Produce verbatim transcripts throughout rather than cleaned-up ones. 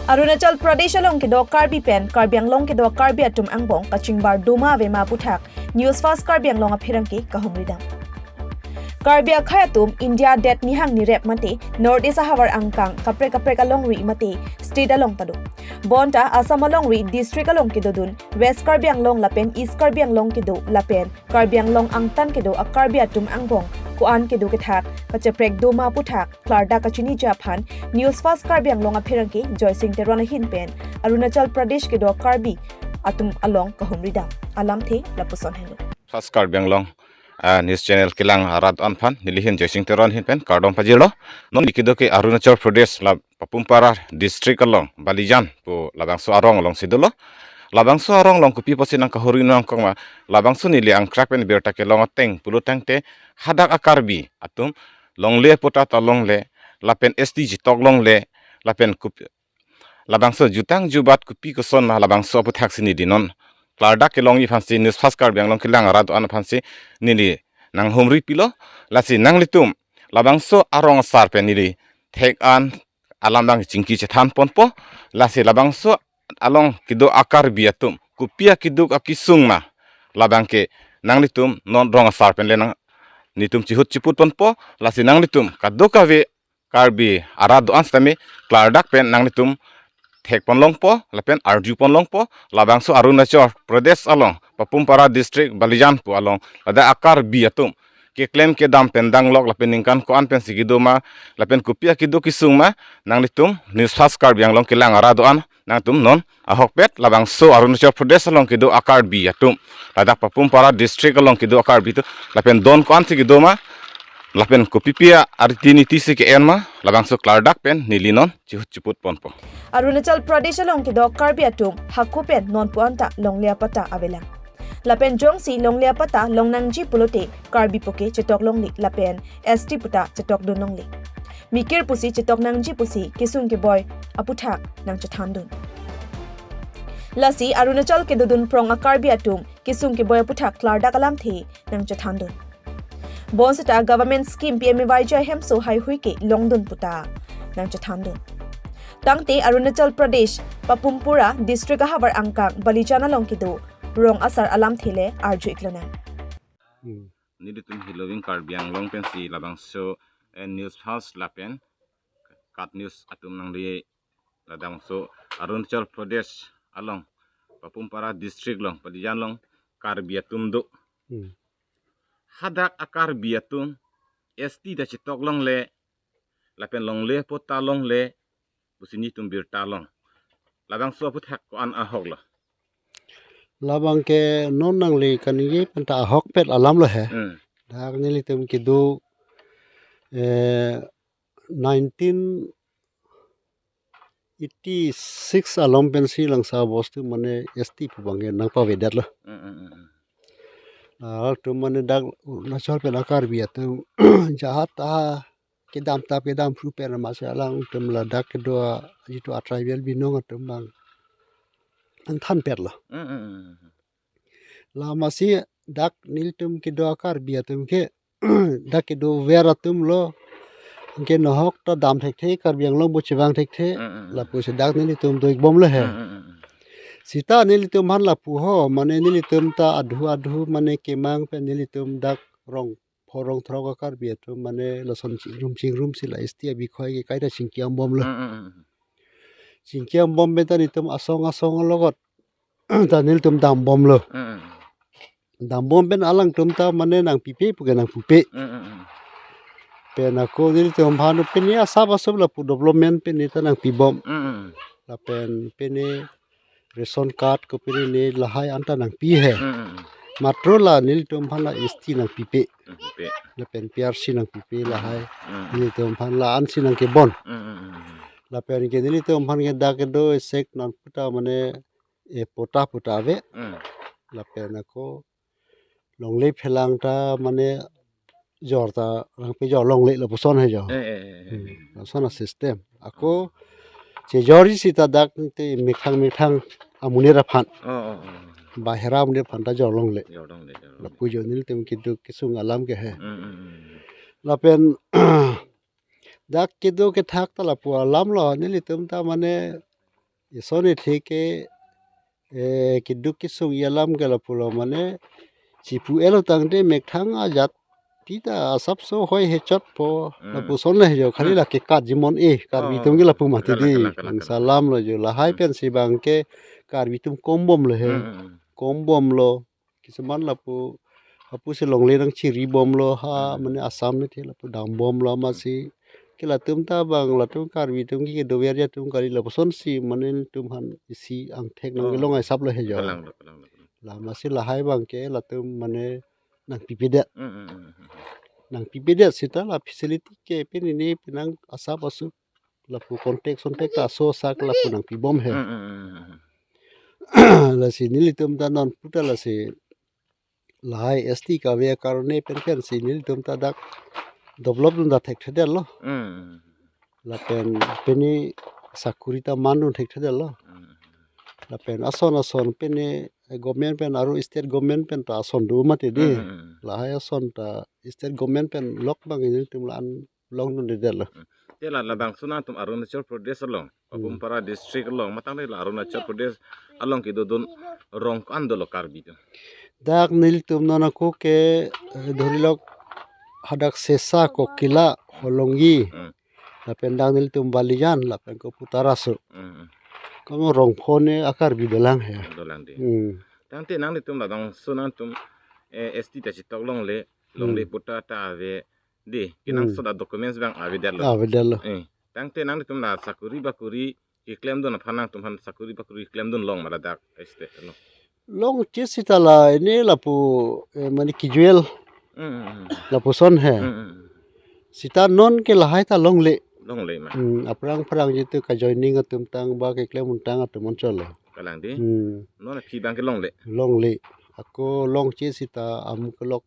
Arunachal Pradesh along kedo Karbi pen Karbi Anglong kedo Karbi atum angbong kachingbar doma avema aputhak News Fast Karbi Anglong apherangke kahumridam. Karbi akhei atum India det nihang nirep mate North East ahavar angkang kaprek kaprek alongri mate state along ta do. Bonta Assam alongri district along kedodun West Karbi Anglong lapen East Karbi Anglong kedo lapen Karbi Anglong angtan kedo a Karbi atum angbong ko-an kedo kethak kacheprek doma aputhak klardak kachiniji aphan News Fast Karbi Anglong apherangke Joysing Teron ahin pen Arunachal Pradesh kedo Karbi atum along kahumridam. Alamthe lapuson helo. Fast Karbi Anglong, ah, news channel kelang arat an aphan nelihin Joysing Teron ahin pen kardom pajirlo. Non kedo ke Arunachal Pradesh la Papumpara district along Balijan pu labangso arong alongsi dolo. Labangso arong along kopi pusi nangkahumri nangkok ma, labangso neli angkrak pen birta kelong ateng pulo tangte hadak a Karbi atum longle aputa ta longle lapen S T chetok longle lapen kup-, labangso jutang jubat kopi koson ma labangso aputhaksi neli non klardak kelongji aphansi News Fast Karbi Anglong kelang arat an aphansi neli nanghumri pilo. Lasi nanglitum labangso arong asar pen neli thek an alam abang chingki chethan ponpo. Lasi labangso along kedo a Karbi atum kopi akeduk akesung ma, labangke nanglitum non rong asar pen le nang netum chihut chiput ponpo. Lasi nanglitum kadokave Karbi arat do-an sitame klardak pen nanglitum thek pon longpo lapen arju pon longpo. Labangso Arunachal Pradesh along Papumpara district Balijan pu along ladak a Karbi atum keklem kedam pen danglok lapen ningkan ko-an pensi kedo ma lapen kopi akeduk kesung ma, nanglitum News Fast Karbi Anglong kelang arat do-an nangtum non ahokpet labangso Arunachal Pradesh along kedo a Karbi atum ladak Papumpara district along kedo a Karbi atum lapen don ko-ansi kedo ma lapen kopipi a rititi si ke-en ma, labangso klardak pen neli non chihut chiput ponpo. Arunachal Pradesh along kedo Karbi atum hako pen nonpu anta longle aputa avelang. Lapen jongsi longle aputa long nangji pulote Karbi puke chetok longle lapen S T puta chetok dun longle. Mikir pusi chetok nangji pusi kesung keboi aputhak nangchethan dun. Lasi Arunachal kedodun prong a Karbi atum kesung keboi aputhak klardak alamthe nangchethan dun. Bonseta government scheme P M A Y G hemso haihui ke long dun puta nangchethan dun. Tangte Arunachal Pradesh Papumpara district ahavar angkang Balijan along kedo rong asar alamthe le arju ik lonang. Hmm. Nelitum Heloving Karbi Anglong pensi labangso, eh, News Fast lapen KAT News atum nangli labangso Arunachal Pradesh along Papumpara district along Balijan along Karbi atum do. Hmm. Hadak a Karbi atum S T ta chetok longle lapen longle aputa longle pusi netum birta long. Labangso aputhak ko-an ahok lo? Labangke non nangli kaningje pen ta ahokpet alam lo he. Hmm. Dak nelitum kedo, eh, nineteen eighty-six along pensi langsa bostu mane S T pu abangke nangpavedet lo. Hmm, hmm, hmm, hmm. Alangtum mane dak Arunachal pen a Karbi atum jahat ta kedam tap kedam phru pen masi alangtum ladak kedo a jitu a tribal binong atum abang nangthanpet lo. Hmm, hmm, hmm, hmm. Lamasi dak nelitum kedo a Karbi atum ke dak kedover atum lo. Anke nahok ta dam thekthe, Karbi Anglong pu chevang thekthe. Mm, mm, mm. Lapusi dak nelitum do-ik bom lo he. Mm, mm, mm, mm. Seta nelitum aphan lapu ho, mane nelitum ta adhu adhu mane kemang pen nelitum dak rong pho rong throk a Karbi atum mane lason chingrum chingrum si la S T abikhoi ke kaita chingkiam bom lo. Mm, mm, mm, mm. Chingkiam bom pen ta nelitum asong asong alogot ta nelitum dam bom lo. Mm, mm. Dam bom pen alangtum ta mane nangpipe puke nangpupe. Mm, mm, mm. Pen ako nelitum aphan pine asap asap lapu development pine ta nangpi bom. Mm, mm, mm. Lapen pine ration card ko pine ne lahai anta nangpi he. Mm, mm, mm. Matro la nelitum aphan la S T nangpipe. Nangpipe. Lapen P R C nangpipe lahai. Mm. Nelitum aphan la-ansi nangkebon. Mm, mm, mm, mm. Lapen ke nelitum aphan ke dak kedo sek non puta mane e patta puta ave. Hmm. Lapen ako longle phelang ta mane jor ta rang pe jor longle lapuson he jo. Eh, eh, eh, eh. Hmm. Lason a system. Ako chejorji seta dak te methang methang amonit aphan. Oh, oh, oh. Bahera amonit aphan ta jor longle. Jor longle, jor longle. Lapu jo nelitum kedo kesung alam ke he. Hmm, hmm, hmm. Lapen dak kedo kethak ta lapu alam lo, nelitum ta mane Ison ethe ke, eh, keduk kesung alam ke lapulo mane, chipu elo tangte methang ajat tita asapso hoi hechotpo, Hmm. lapuson le jo, khali Hmm. la kekat jimon e, Karbi Oh, atum ke lapu mati kalang, di. Kalang, kalang, kalang. Salam lo jo, lahai Hmm. pensi bang ke Karbi atum kombom lo he. Hmm, hmm, hmm. Kombom lo. Kisuman lapu, hapusi longle nangchiribom lo ha, Hmm. mane Assam ne the lapu dambom lo Hmm. amatsi. Ke latum ta bang, latum Karbi atum ke dover atum kali lapuson si mane netum aphan isi angthek nang Oh. kelong ai sap lo he jo. Kalang lo, kalang lo, kalang. La amatsi lahai bang ke latum mane nangpipedet. Hmm, hmm, hmm, hmm, hmm. Nangpipedet seta la facility ke pini ne penang asap asu. Lapu contact sontak ta aso sak lapu nangpibom he. Hmm, hmm, hmm, hmm, hmm. Lasi nelitum ta non puta lasi lahai S T kave karone pen pensi nelitum ta dak develop dun ta thekthedetlo. Hmm. Lapen pini sakuri ta mandun thekthedetlo. Hmm. Lapen ason ason pini, eh, government pen aru state government pen ta ason do mati di. Hmm, hmm, hmm. Lahai ason ta state government pen lok bang nelitum la-an longdundedetlo. Hmm. Te la labangso nangtum Arunachal Pradesh along, Hmm. Papum Para district along, matang la Arunachal Pradesh along kedodun rong ko-an dolo Karbi atum? Dak nelitum non ako ke, eh, dhorilok hadak Sesa, Kokila, Hollongi, Hmm. lapen dak nelitum Balijan, lapen ko Putarasu. Hmm. Ko rong phone a-Karbi dolang he. Dolang di. Hmm. Tangte nanglitum labangso nangtum, eh, S T ta chitok longle, longle Hmm. puta ta ave di, Hmm. kenangsot a-documents bang avedetlo. Avedetlo. Eh, tangte nanglitum la sakuri bakuri keklemdun aphan nangtum aphan sakuri bakuri keklemdun long ma ladak S T along? Longche seta la ini lapu, eh, mane casual. Hmm, hmm, hmm. Lapuson he. Hmm, hmm, hmm. Seta non ke lahai ta longle. Longle ma. Hmm, aphrang aphrang jitu ka joining atum tang ba keklem untang atum onchol lo. Kalang di. Hmm. Non aphi bang ke longle. Longle. Ako longche seta amu kelok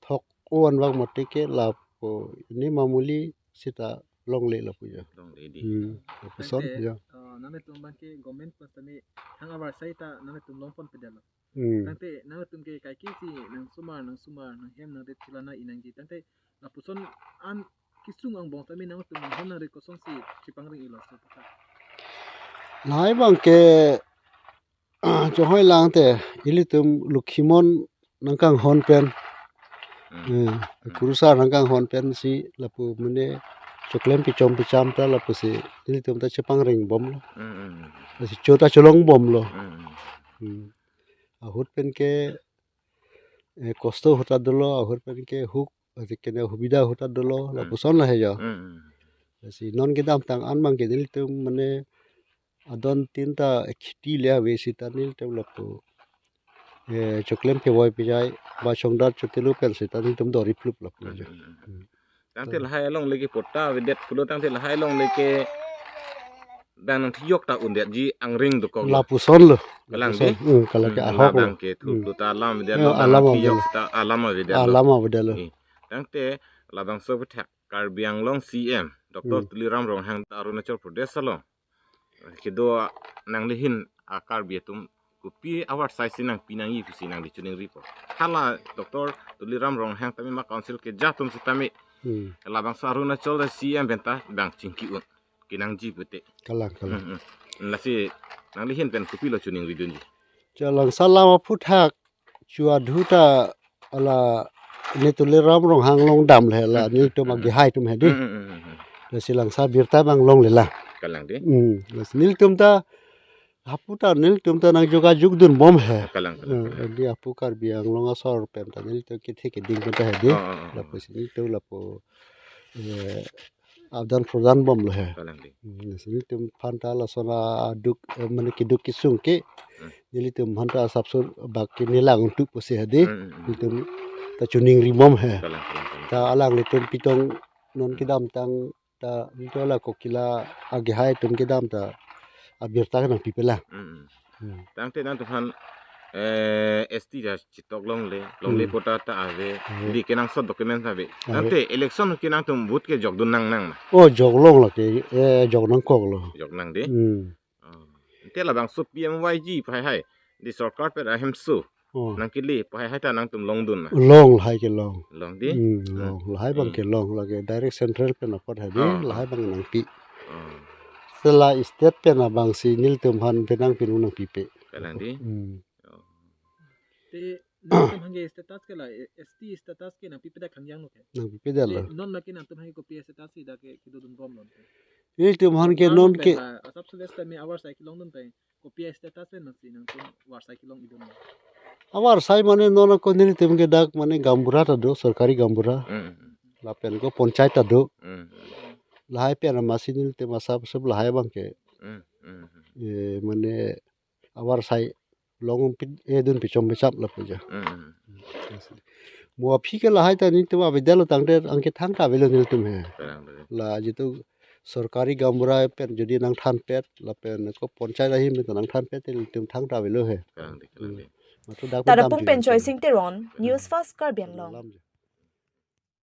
thok oan bang mati ke lapu ini mamuli seta longle lapu jo. Longle di. Hmm. Lapuson Tangte, jo. eh, nanglitum bang ke government pas tani thang avar sai ta nanglitum longponpedetlo. Hmm. Tangte nanglitum ke kaike si nangsomar, nangsomar, nanghem nangrit chilana inangji. Tangte lapuson an kesung angbong tame nangtum nanghem nangrit kosonsi chepangring-ilo so paka. Lahai bang ke, ah, chohoi lang te, ilitum Lokhimon nangkanghon pen. Hmm. Eh, Hmm. Kurusar nangkanghon pensi lapu mane choklem pichom picham ta lapusi ilitum ta chepangringbomlo. Hmm, hmm, hmm. Lasi cho ta cholongbomlo. Hmm, hmm. Hmm. Ahut pen ke, eh, kosto ahut ta dolo, ahut pen ke huk, ati kene hubida ahut ta dolo, Hmm. lapuson la he jo. Hmm, hmm. Lasi non kedamtang an bang ke nelitum mane adon tin ta kheti le ave seta nelitum lapu, eh, choklem pevoi pejai, ba chongdat chotilo pen seta nelitum dori plup lapu jo. Hmm, hmm, hmm. Hmm. Tangte Hmm. lahai alongle ke patta avedet pulo tangte lahai alongle ke bang nangthijok ta undetji angring dokoklo. Lapuson lo. Kalang Lapuson. di? Hmm, kalang ke Hmm, ahok lo. labang ke Hmm. thuplo ta alam avedetlo, Hmm, bang alam nangthijok avedetlo. ta alam avedetlo. Alam avedetlo. Eh, tangte labangso aphuthak Karbi Anglong C M, Doctor Hmm. Tuliram Ronghang ta Arunachal Pradesh along kedo nanglihin a-Karbi atum kopi avarsai si nangpi nangji pusi nangli choningripo? Hala Doctor Tuliram Ronghang tame ma council keja atum sitame Hmm. labangso Arunachal C M pen ta bang chingki un kenangji pute. Kalang, kalang. Hmm, hmm. Lasi nanglihin pen kopilo choningridunji? Chalangsa alam aphuthak chuadhu ta hala ne Tuliram Ronghang along dam le la Hmm, hmm, nelitum hmm. agehai atum he di. Hmm, hmm, hmm, hmm, hmm. Lasi langsa birta bang longle la. Kalang di. Hmm. Lasi nelitum ta hapu ta nelitum ta nangjogajog dunbom he. Kalang, kalang, Hmm, kalang. Di hapu Karbi Anglong asor pen ta nelitum kethe keding pen ta he di. Oh, oh, oh, oh. Lapusi nelitum lapu, eh, adan prodan bomlo he. Kalang di. Hmm, lasi nelitum aphan ta lason aduk, eh, mane keduk kesung ke. Hmm. Nelitum aphan ta asapso bak ke nelang untuk pusi he di. Hmm, hmm, hmm. Nelitum ta choningri bom he. Kalang, kalang, kalang. Ta alanglitum pitong non kedamtang ta nelitum la Kokila agehai atum kedam ta abirta ke nangpipelang. Hmm, hmm. Hmm. Tangte nangtum aphan, eh, S T ta chitok longle, longle Hmm. patta ta ave, Ave. di kenangsot document ave. Ave. Tangte election ke nangtum vote kejokdun nangnang ma? Oh, joklong lake, eh, jok nangkoklo. Joknang di? Hmm. Oh. Te labangso P M Y G pahaihai, di sorkar pen ahemso. Oh. Nangkele pahaihai ta nangtum longdun ma? Long lahai ke long. Long di? Hmm, Hmm. long. Lahai bang Hmm. ke long, lake direct central pen apot hai di, Oh, oh. lahai bang nangpi. Oh. Te la state pen abangsi nelitum aphan penang pinung nangpipe. Kalang dei. Hmm. Oh. Te nangtum aphan ke status ke la, eh, S T status ke nangpipedak khangjang lo ke. Nangpipedak lo. Te non ma ke nangtum aphan ke kopi status si dak ke kedodun bomlo ke. Nelitum aphan ke non ke. Asap sules ta me avarsai kelongdun pen kopi status pen masi nangtum avarsai kelongdun. Avarsai mane non ako nelitum ke dak mane gaonbura ta do, sorkari gaonbura. Hmm. Lapen ko panchayat ta do. Hmm. Lahai pen masi nelitum asap sup lahai abang ke. Hmm. Hmm. Eh, mane avarsai longpit, eh, dun pichom pichap lapu ja. Hmm. Mo aphi ke lahai ta nelitum avedetlo tangte anke thangta avelo nelitum he. Kalang dei. La jitu sorkari gaonbura pen jodi nangthanpet lapen ko panchayat ahin pen nangthanpet te nelitum thangta avelo he. Kalang dei, kalang dei. Mathot dak pen Tadapung dam pen ju Joysing Teron, News Fast Karbi Anglong. Lam ju.